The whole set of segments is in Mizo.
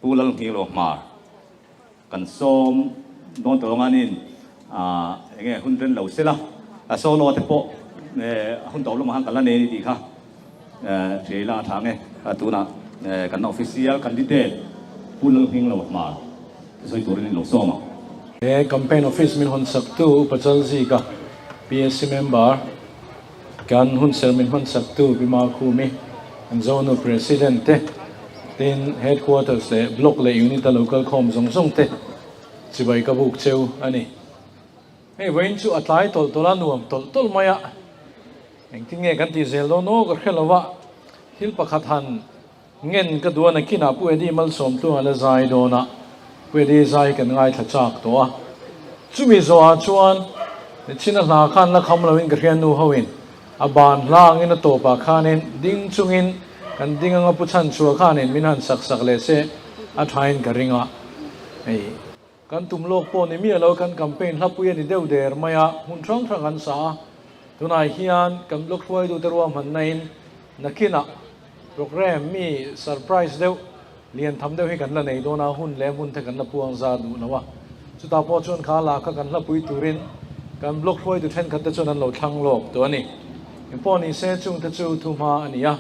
Pu Lalnghilo Hmar kan sawm dawn tawh anganin enge hun ren lo sela a solo te pawh a hun tawh lamah khan kan la nei a ni tih kha hria ila a tha ang e. Tunah kan official candidate Pu Lalnghilo Hmar sawi turin in lo sawm ang. He campaign office min hawn sak tu Upa Chalzika, PSC member, Kan hunserh min hman sak tu Pi Makhumi, kan Zonu President te, tin Headquarters leh Block leh Unit a lo kal khawm zawng zawng te chibai ka buk cheu a ni. Hei vawiin chu a tlai tawlh tawlh a, nuam tawlh tawlh mai a, engtin nge kan tih zel dawn aw ka hre lo a, thil pakhat han ngen ka duh a, nakinah Pu Eddie Malsawmtluanga la zai dawn a, Pu Eddie zai kan ngaithla chak tawh a, chumi zawhah chuan chhina hla khan la kham loin ka hria nu hoin a ban hla angin a tawpah khanin ding chungin kan ding anga Pu Chhanchhuah khanin min han sak sak leh se a thain ka ring a, hei. Kan tum lawk pawh ni miah lo, kan campaign hlapui a ni deuh der mai a, hmun hrang hrang an sa a, tunah hian kan blog hruaitute ruahmannain nakinah programme mi surprise deuh, lian tham deuh hi kan la nei dawn a, hun leh hmun te kan la puang za duh lo a, chutah pawh chuan kha lah kha kan hlapui turin kan blog hruaitu thenkhat te chuan an lo thlang lawk tawh a ni. Engpawh ni se chungte chu thuhma a ni a.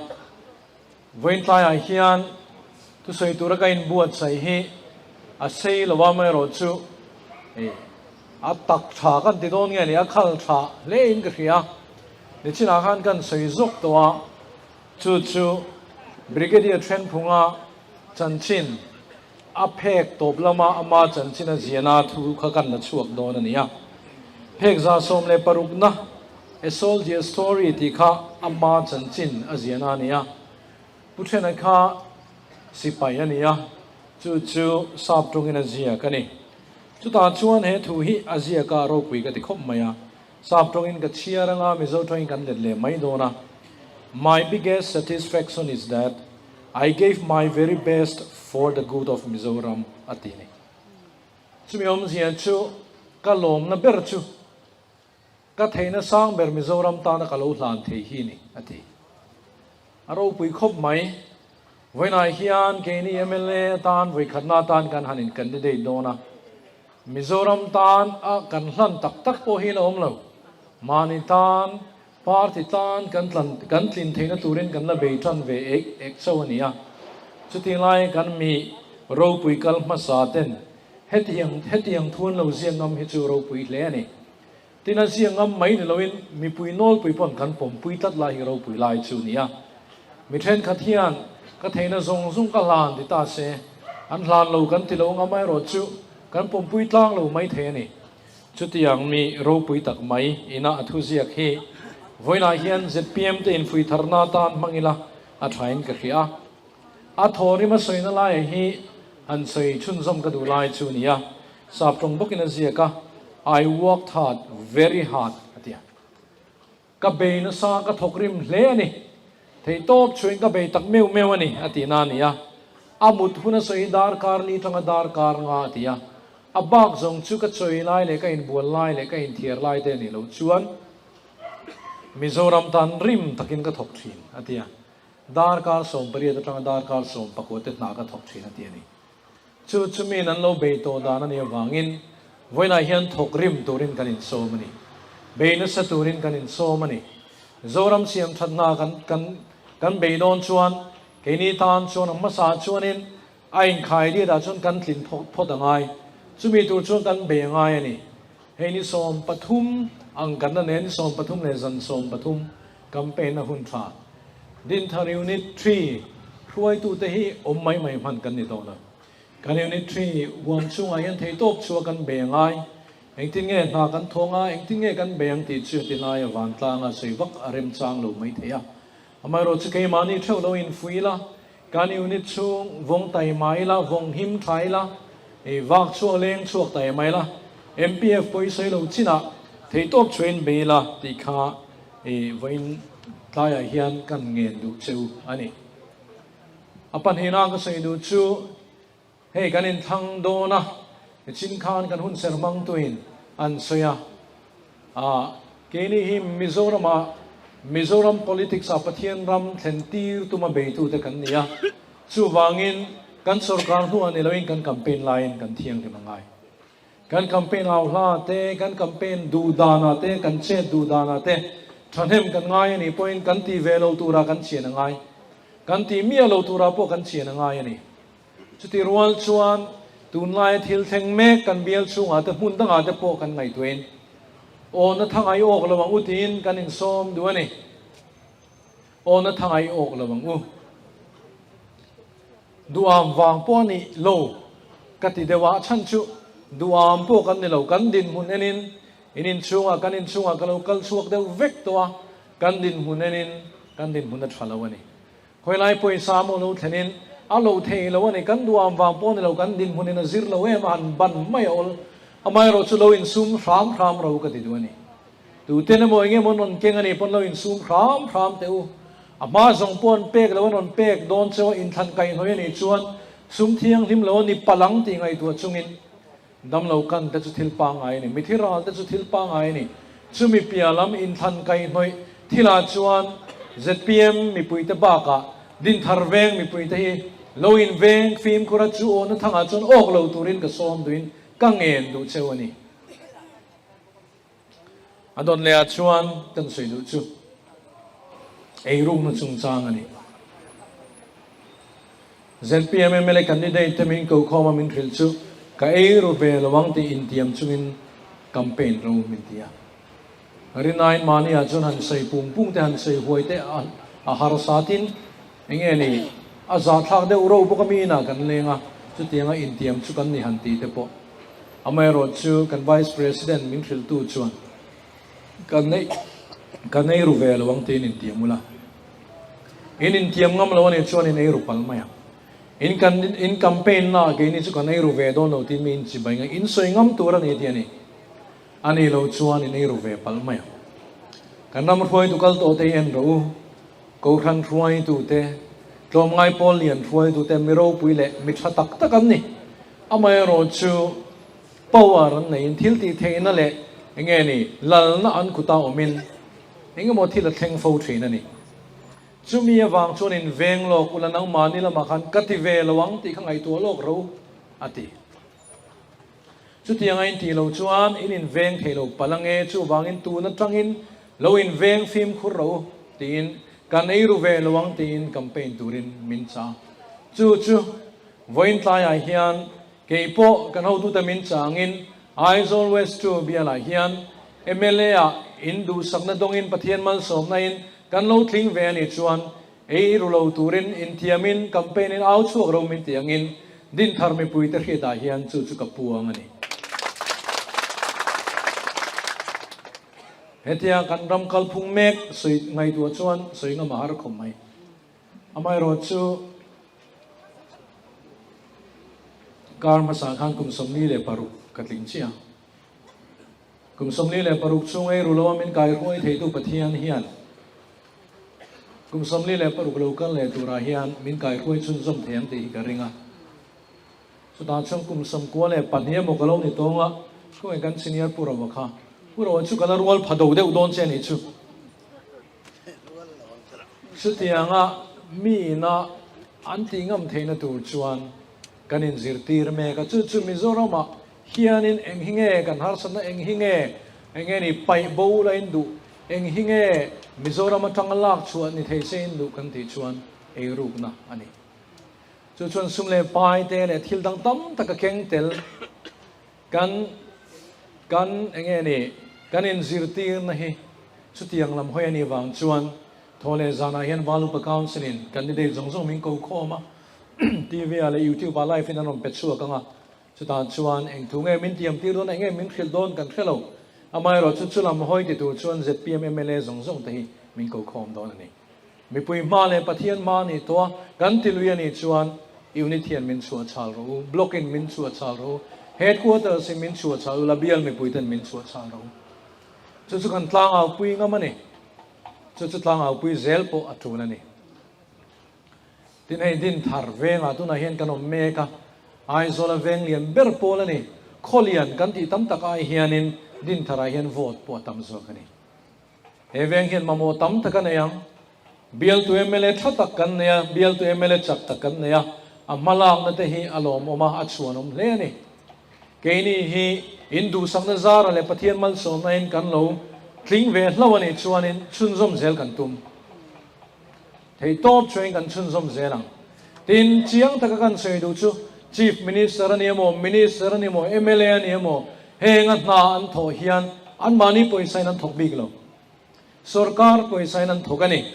Vawiin tlaiah hian thusawi tura ka inbuatsaih hi a sei lo a, amaherawhchu a tak tha kan ti dawn nge ni, a khal tha hle in ka hria. Nichinah khan kan sawi zawk tawh a, chu chu Brigadier Thenphunga chanchin a phek tawp lama ama chanchin a ziana thu kha kan la chhuak dawn a ni a. Phek 116na A Soldier Story tih kha ama chanchin a ziana a ni a. Pu Thena kha sipai a ni a, chu chu sap tawngin a ziak a ni. Chutah chuan he thu hi a ziaka a ropui ka ti khawp mai a. Sap tawngin ka chhiar anga Mizo tawngin kan let leh mai dawn a. My biggest satisfaction is that I gave my very best for the good of Mizoram a ti ni. Chumi awmzia chu ka lawmna ber chu ka theihna sang ber Mizoram tana ka lo hlan thei hi ni a ti. A ropui khawp mai. Vawiinah hian keini mla atan vawikhatna atan kan han in candidate dawn a. Mizoram tan a kan hlan tak tak pawh hi la awm lo. Mahni tan Party tan kan tlan kan tlin theihna turin kan la bei tan ve ek ek chauh a ni a. Chutih lai kan mi ropui kal hmasa ten hetiang hetiang thu an lo ziak ngam hi chu ropui hle a ni. Tin a ziak ngam mai ni loin mipui nawlpui pawn kan pawmpui tlat lai hi ropui lai chu a ni a. Mi thenkhat hian ka theihna zawng zawng ka hlan ti ta se, an hlan lo kan ti lo ngam erawh chu kan pawmpui tlang lo mai thei a ni. Chutiang mi ropui tak mai ina a thuziak hi vawiinah hian zpm te infuih tharna atan hmang ila a thain ka hria a. A thawrim a sawina laia hi han sawi chhunzawm ka duh lai chu nia, sap tawng bawkin a ziak a, I worked hard, very hard a ti a. Ka bei nasa, ka thawk rim hle a ni. Theihtawp chhuin ka bei tak meuh meuh a ni, a tihna a ni a. A mut hun a sawi darkar li tanga darkar nga a ti a. A bak zawng chu ka chawi lai leh ka inbual lai leh ka inthiar lai te a nih loh chuan Mizoram tan rim takin ka thawk thin, a ti a. Darkar 18 atanga darkar 19 te hna ka thawk thin, a ti a ni. Chu chu miin an lo bei tawh dan a nih avangin vawiinah hian thawk rim turin kan insawm a ni. Bei nasa turin kan insawm a ni. Zoram siam that hna kan kan kan bei dawn chuan keini tan chuan a hmasa chuanin a inkhai diatah chuan kan tlin phawt phawt a ngai. Chumi tur chuan kan bei a ngai a ni. Hei ni 13 ang kan la nei a, ni 13 leh zan 13 campaign a hun tha. Dinthar Unit Three hruaitute hi awm mai mai hman kan ni tawh lo. Kan Unit Three huam chhungah hian theihtawp chhuah kan bei a ngai. Engtin nge hna kan thawng a, engtin nge kan bei ang tih chu tilai a vantlanga sawi vak a remchang lo mai thei a. Amaherawhchu chu keimahni theuh lo infuih ila, kan unit chhung vawng taima ila, vawng him tha ila, vak chhuak leng chhuak taima ila, MPF pawh i sawi lo chinah theihtawp chhuahin bei ila tih kha Vawiin tlaiah hian kan ngen duh che u a ni. A pahnihna ka sawi duh chu hei kan inthlang dawn a, nichin khan kan hunser hmangtuin an sawi a, ah keini hi Mizorama Mizoram politics ah Pathian ram thlen tir tuma beitute kan ni a, chuvangin. Kan sorkar hnuah ni loin kan campaign laiin kan thianghlim a ngai. Kan campaign au hla te, kan campaign duh danah te, kan chet duh danah te thahnem kan ngai a nih pawhin kan ti ve lo turah kan chian a ngai. Kan ti miah lo turah pawh kan chian a ngai a ni. Chuti rual chuan tunlaia thil thleng mek kan bial chhungah te hmun dangah te pawh kan ngaihtuahin awna thangai awk lo ang u tiin kan insawm duh a ni. Awna thangai awk lo ang u. Duham vang pawh a nih lo ka ti deuh a, a chhan chu duham pawh kan ni lo, kan dinhmun enin in inchhungah kan inchhungah ka lo kal chhuak deuh vek tawh a, kan dinhmun enin kan dinhmun a tha lo a ni. Khawilai pawisa maw lo thlenin a lo thei lo a ni, kan duham vang pawh a ni lo, kan dinhmunin a zir lo em a han ban mai a awl, amaherawh chu lo insum hram hram ro ka ti duh a ni. Tuten emaw eng emaw an rawn keng a nih pawn lo insum hram hram teh u. A hma zawng pawh an pek lo an rawn pek dawn cheu a, inthlan kaihhnawih a nih chuan sum thianghlim lo a ni palang tih ngaihtuah chungin damlo kan te chu thil pangngai a ni, mithi ral te chu thil pangngai a ni. Chumi piah lam inthlan kaihhnawih thilah chuan zpm mipuite bakah Dinthar veng mipuite hi lo inveng fimkhur a chu awhna thangah chuan awk lo turin ka sawm duhin ka ngen duh cheu a ni. A dawt leh ah chuan kan sawi duh chu eirukna chungchang a ni. Zpm mla candidate te min kokhawm a min hrilh chu ka eiru ve lo ang tih intiam chungin campaign ro min ti a. Rinain mahni ah chuan han sawi pung pung te han sawi huai te a harsa tin enge ni a zahthlak deuh ro bawk a mi inah kan leng a chutianga intiam chu kan ni han tih te pawh Amaherawh chu kan Vice President min hrilhtu chuan ka neih ka nei ru ve lo ang tiin intiam ula. In intiam ngam lo a nih chuan in ei ru pal mai ang. In kan in campaign na ah keini chu kan ei ru ve dawn lo tiin mi in chibai ngai in sawi ngam tur a ni tih a ni. A nih loh chuan in ei ru ve palh mai ang. Kan ram hruaitu kal tawh te hi en rawh u. Kohhran hruaitute, tlawmngai pawl lian hruaitute mi ropui leh mi tha tak tak an ni. Amaherawh chu power an neiin thil tih theihna leh enge ni lalna an kuta awmin engemaw thil a thleng fo thin a ni. Chumi avang chuan in veng lawk ula nangmahni lamah khan ka ti ve lo ang tih kha ngaihtuah lawk ro a ti. Chutianga in tih loh chuan in inveng thei lo palh ange, chuvangin tun atangin lo inveng fimkhur ro tiin kan ei ru ve lo ang tiin campaign turin min chah. Chu chu vawiin tlaiah hian kei pawh kan hotute min changin Aizawl West 2 bialah hian mla ah in duhsakna dawngin Pathian malsawmna in kan lo tling ve a nih chuan Ei ru lo turin inthiamin campaign in au chhuak ro min tih angin Dinthar mipuite hriatah hian chu chu ka puang a ni. Hetia kan ram kalphung mek sawi ngaihtuah chuan sawi ngam a har khawp mai. Amaherawh chu kar hmasa khan kum 46 ka tling chiah. Kum 46 chhung ei ru lo a min kaihruai theitu Pathian hian Kum 46 lo kal leh turah hian min kaihruai chhunzawm thei ang tih hi ka ring a. Chutah chuan kum 92 emaw ka lo ni tawng a, khawngaih kan senior Pu Roa kha. Pu Roa chu ka la rual pha do deuh dawn che a nih chu. Chutianga mi ina an tih ngam theihna tur chuan kan inzirtir mek a, chu chu Mizoramah hianin eng hi nge kan harsatna eng hi nge eng nge ni paih bo la in duh Eng hi nge Mizoram atanga lak chhuah ni thei se in duh kan tih chuan eirukna a ni. Chu chuan sum leh pai te leh thil dang tam tak a keng tel. Kan kan eng nge ni kan inzirtirna hi chutiang lam hawi a nih vang chuan thaw leh zanah hian Valupa Council in candidate zawng zawng min ko khawm a, TV ah leh YouTube ah live in an rawn pe chhuak ang a, Chutah chuan eng thu nge min tiam tir dawn, eng nge min hrilh dawn kan hre lo. Amaherawh chu chulam hawi ti tur chuan zpm mla zawng zawng te hi min ko khawm dawn a ni. Mipui hma leh Pathian hma a nih tawh a, kan ti lui a nih chuan unit hian min chhuah chhal rawh u, block in min chhuah chhal rawh u, headquarters in min chhuah chhal u la, bial mipui ten min chhuah chhal rawh u. Chu chu kan tlangaupui ngam a ni. Chu chu tlangaupui zel pawh a tul a ni. Tin hei Dinthar vengah tunah hian kan awm mek a, Aizawla veng lian ber pawl a ni. Khaw lian kan tih tam tak ai hianin Dintharah hian vote pawh a tam zawk a ni. He veng hian mamawh tam tak a nei ang. Bialtu mla tha tak kan nei a, bialtu mla chak tak kan nei a. A hmalakna te hi a lawmawm a, a chhuanawm hle a ni. Keini hi in duhsakna zara leh Pathian malsawmna in kan lo tling ve hlauh a nih chuanin chhunzawm zel kan tum. Theihtawp chuain kan chhunzawm zel ang. Tin, chiang taka kan sawi duh chu Chief Minister a ni emaw, Minister a ni emaw, mla a ni emaw, henga hna an thawh hian anmahni pawisa in an thawk bik lo. Sorkar pawisa in an thawk a ni.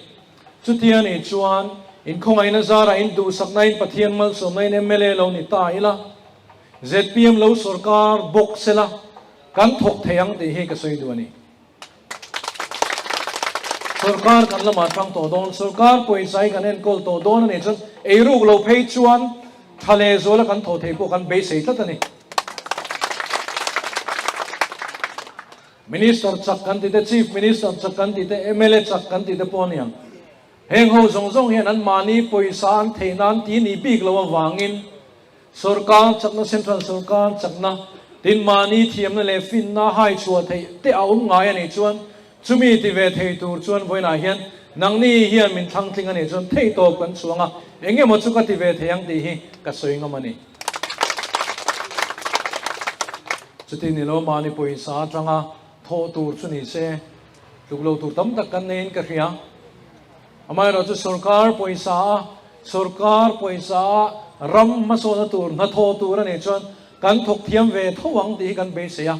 Chutia nih chuan inkhawngaihna zarah in duhsakna in Pathian malsawmna in mla lo ni ta ila, zpm lo sorkar bawk sela kan thawk thei ang tih hi ka sawi duh a ni. Sorkar kan lamah tang tawh dawn, sorkar pawisa hi kan enkawl tawh dawn a nih chuan eiruk lo phei chuan tha leh zuala kan thawh theih pawh kan beisei tlat a ni. Minister chak kan tih te, Chief Minister chak kan tih te, mla chak kan tih te pawh a ni ang. Heng ho zawng zawng hian an mahni pawisa an theih nan ti ni bik lo avangin sorkar chakna, Central sorkar chakna, tin mahni thiamna leh finna hai chhuah theih te a awm ngai a nih chuan chumi ti ve thei tur chuan vawiinah hian nangni hian min thlang tling a nih chuan theihtawp kan chhuang a, eng emaw chu ka ti ve thei ang tih hi ka sawi ngam a ni. Chuti ni lo mahni pawisa atanga thawh tur chu ni se, tluk lo tur tam tak kan neiin ka hria. Amaherawhchu sorkar pawisa a, sorkar pawisa a ram hmasawhna tur hnathawh tur a nih chuan kan thawk thiam ve tho ang tih hi kan beisei a.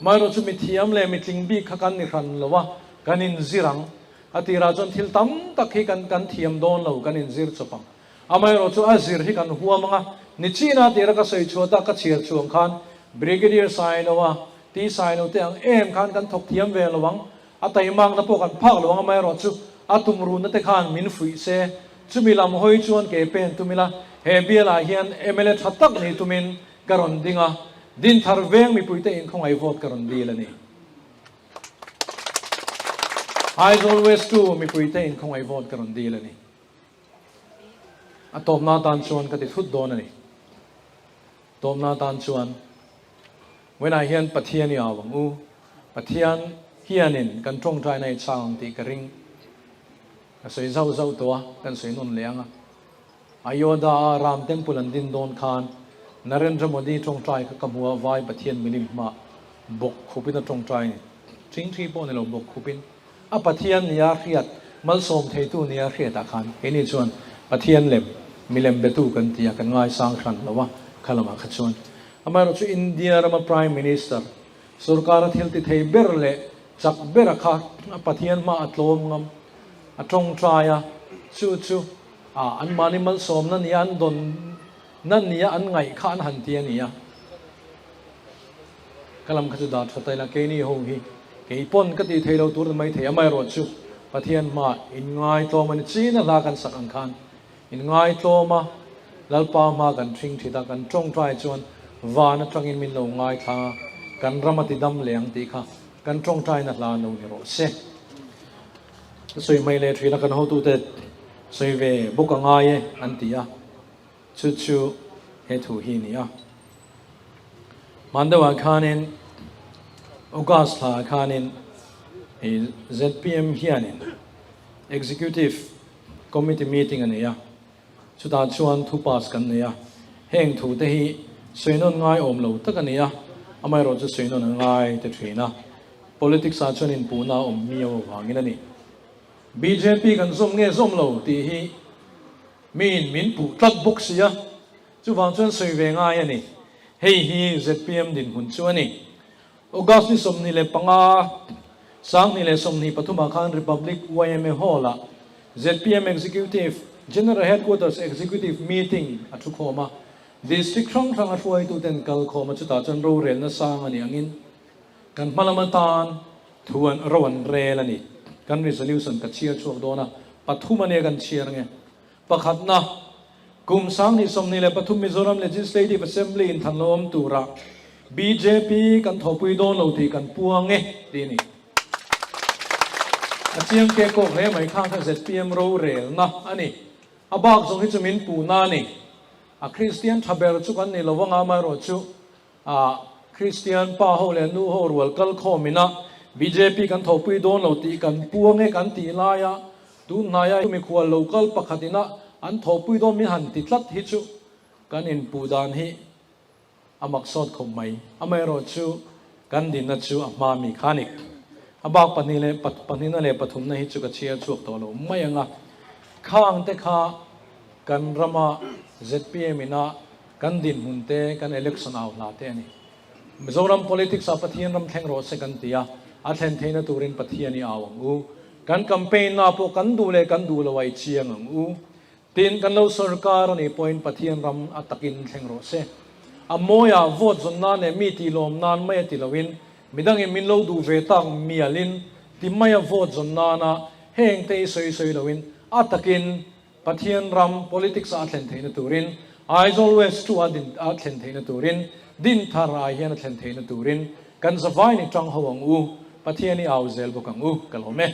Amaherawhchu mithiam leh mitling bik kha kan ni hran lo a, kan inzir ang. A tirah chuan thil tam tak hi kan kan thiam dawn lo, kan inzir chawp ang. Amaherawhchu a zir hi kan huam ang a, nichina tira ka sawi chhuah tak ka chhiar chhuang khan Brigadier Sailoa, T Sailo te ang em khan kan thawk thiam ve lo ang, a taimakna pawh kan phak lo ang amaherawhchu a tumruhna te khan min fuih se, chumi lam hawi chuan ke pen tum ila, he bialah hian mla tha tak ni tumin ka rawn ding a, Dinthar veng mipuite inkhawngaih vote ka rawn dil a ni. Aizawl West 2 mipuite inkhawngaih vote ka rawn dil a ni. A tawpna atan chuan ka ti thut dawn a ni. Tawpna atan chuan Vawiinah hian Pathian i au ang u. Pathian hianin kan tawngtaina i chhang ang tih ka ring. Ka sawi zauh zauh tawh a, kan sawi nawn leh ang a. Ayodha a Ram Temple an din dawn khan Narendra Modi tawngtai kha ka hmu a, vai Pathian milim hma bawk khupin a tawngtai a ni. Thingthi pawh ni lo bawk khupin. A Pathian nia hriat, malsawm theitu nia hriatah khan keini chuan Pathian lem, milem betu kan ti a, kan ngaisang hran lo a, kha lamah kha chuan. Amaherawhchu India rama Prime Minister, sorkara thil ti thei ber leh chak bera kha a Pathian hma a tlawm ngam, a tawngtai a, chu chu a anmahni malsawmna nia an dawn na nia an ngaih kha an han ti a ni a. Ka lam kha chu dah tha ta ila, keini ho hi kei pawn ka tih theih lo tur ni mai thei, amaherawh chu Pathian hmaah inngai tlawm a ni, china hla kan sak ang khan inngai tlawm a, Lalpa hma kan thing thit a, kan tawngtai chuan van atangin min lo ngaithla a, kan ram a ti dam leh ang tih kha kan tawngtaina hla lo ni rawh se. Ka sawi hmai leh thin a, kan hotute sawi ve bawk a ngai e an ti a. Chu chu he thu hi a ni a. Hman deuhah khanin August thlaah khanin hei zpm hianin Executive Committee meeting a nei a, chutah chuan thu pass kan nei a. Heng thu te hi sawi nawn ngai awm lo tak a ni a, amaherawh chu sawi nawn a ngai te thin a. Politics ah chuan inpuhna a awm miau avangin a ni. Bjp kan zawm nge zawm lo tih hi Miin min puh tlat bawk si a, chuvang chuan sawi ve ngai a ni. Hei hi zpm dinhmun chu a ni. August ni 25, 2023 ah khan Republic yma Hall ah zpm Executive, General Headquarters Executive Meeting a thu khawm a. District hrang hrang a hruaituten kal khawm a, chutah chuan rorelna sang a nih angin kan hma lam atan thu an ro an rel a ni. Kan resolution ka chhiar chhuak dawn a, pathum a nia kan chhiar nge. Pakhatna, kum 2023 Mizoram Legislative Assembly in than lo awm turah bjp kan thawhpui dawn lo tih kan puang e tih a ni. A chiang ke kawk hle mai khang kha zpm rorelna a ni. A bak zawng hi chu min puhna a ni. A Kristian tha ber chu kan ni lo anga amaherawhchu A Kristian pa ho leh nu ho rual kal khawm ina bjp kan thawhpui dawn lo tih kan puang e kan tih laia tun hnaia mikhual lo kal pakhat ina an thawhpui dawn min han ti tlat hi chu. Kan inpuh dan hi a mak sawt khawp mai. Amaherawhchu kan dinna chu a hma mi kha a ni. A bak pahnih leh pahnihna leh pathumna hi chu ka chhiar chhuak tawh lo mai ang a. Khang te kha kan rama zpm ina kan dinhmun te, kan election au hla te a ni. Mizoram politics ah Pathian ram thleng rawh se kan ti a, a thlen theihna turin Pathian i au ang u. Kan campaign na pawh kan duh leh kan duh lo a i chiang ang u. Tin, kan lo sorkar a nih pawhin Pathian ram a takin thleng rawh se. A mawiah vote zawn nan leh mi tih lawm nan mai a ti loin midangin min lo duh ve tak mialin ti maia vote zawn nana heng te i sawi sawi loin a takin Pathian ram politics ah a thlen theihna turin Aizawl West 2 a din a thlen theihna turin Dinthar ah hian a thlen theihna turin kan zavai ni tang ho ang u, Pathian i au zel bawk ang u, ka lawm e.